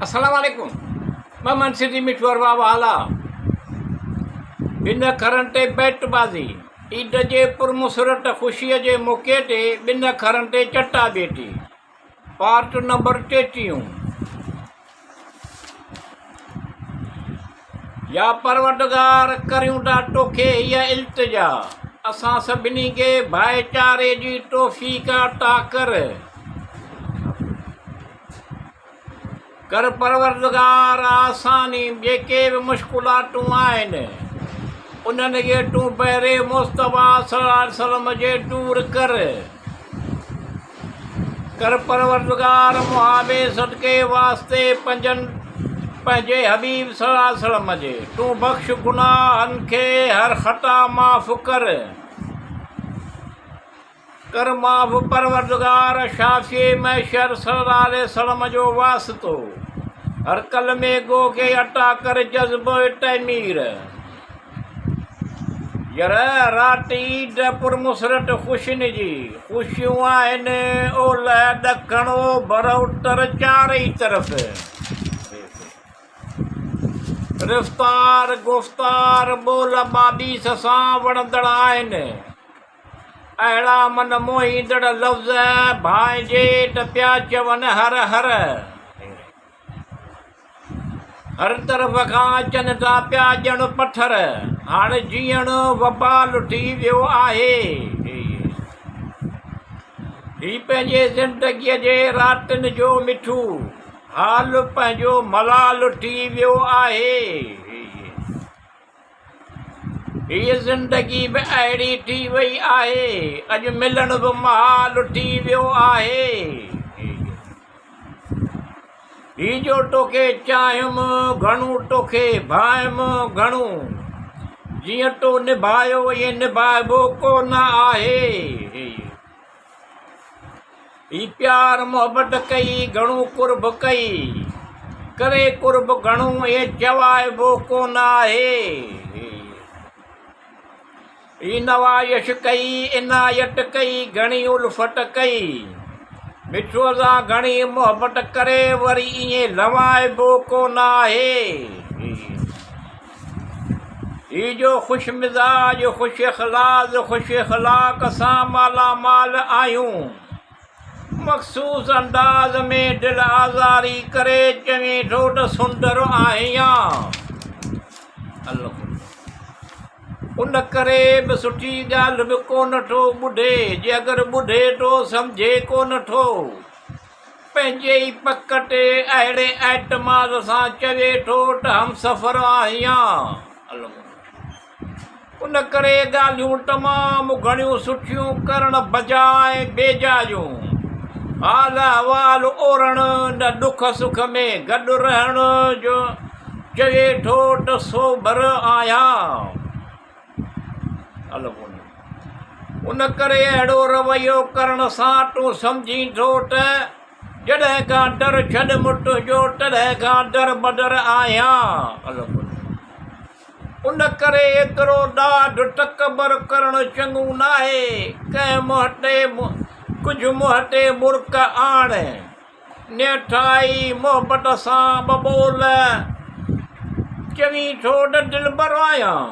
السلام عليڪم مهمان سنڌي مٺو ارباب هالا ٻن اکرن تي بيٽ بازي عيد جي پرمسرت خوشي جي موقعي تي ٻن اکرن تي چٽا ڀيٽي پارٽ نمبر ٽيٽيهون يا پروردگار ڪريون ٿا توکي هيء التجا اسان سڀني کي ڀائيچاري جي توفيق عطا ڪر. ڪر پروردگار آساني جيڪي به مشڪلاتون آهن انهن کي تون بهر مصطفيٰ صلي الله عليه وسلم جي دور ڪر. ڪر پروردگار محابي صدقي واسطي پنجن پنهنجي حبيب صلي الله عليه وسلم جي تون بخش گناهن کي هر خطا معاف ڪر. ڪر معاف پروردگار شافع محشر صلي الله عليه وسلم جو واسطو هر ڪلمي گو کي عطا ڪر جذبه تعمير. ير رات عيد پرمسرت خوشين جي خوشيون آهن اولهه ڏکڻ اوڀر اتر چارئي طرف رفتار گفتار ٻول ٻاٻيس سان وڻندڙ آهن اهڙا من موهيندڙ لفظ ڀانئجي ته پيا چون هر هر. هر طرف کان اچن ٿا پيا ڄڻ پٿر، هاڻ جيئڻ وبال ٿي ويو آهي. هي پنهنجي زندگيء جي راتين جو مٺو حال پنهنجو ملال ٿي ويو آهي. هيء زندگي به اهڙي ٿي وئي آهي، اڄ ملڻ به محال ٿي ويو آهي. هي جو توکي چاهيم گهڻو توکي ڀانئيم گهڻو، جيئن تو نڀايو ائين نڀائبو ڪو نه آهي. هي پيار محبت ڪئي گهڻو قرب ڪئي، ڪري قرب گهڻو ائين چوائبو ڪو نه آهي. هي نوازش ڪئي، عنايت ڪئي، گهڻي الفت ڪئي، مٺوء سان گهڻي محبت ڪري وري ائين لنوائبو ڪونه آهي. هي جو خوش مزاج، خوش اخلاق، خوش اخلاق سان مالا مال آهيون، مخصوص انداز ۾ دل آزاري ڪري چوين ٿو ته سندر آهيان. ان ڪري به سٺي ڳالهه به ڪونه ٿو ٻڌي، جي اگر ٻڌي ٿو سمجهي ڪونه ٿو. پنهنجي ئي پڪ تي اهڙي اعتماد سان چوي ٿو ته همسفر آهيان. ان ڪري ڳالهيون تمام گهڻيون سٺيون ڪرڻ بجاء بيجايون حال احوال اورڻ نه ڏک سک ۾ گڏ رهڻ جو چوي ٿو ته سوڀر آهيان. ان ڪري اهڙو رويو ڪرڻ سان تون سمجهين ٿو ته جڏهن کان در ڇڏيم تنهنجو تڏهن کان دربدر آهيان. ان ڪري ايترو ڏاڍ تڪبر ڪرڻ چڱو ناهي. ڪنهن منهن تي ڪجهه منهن تي مرڪ آڻ. نهٺائي محبت سان ٻه ٻول چوين ٿو ته دلبر آهيان.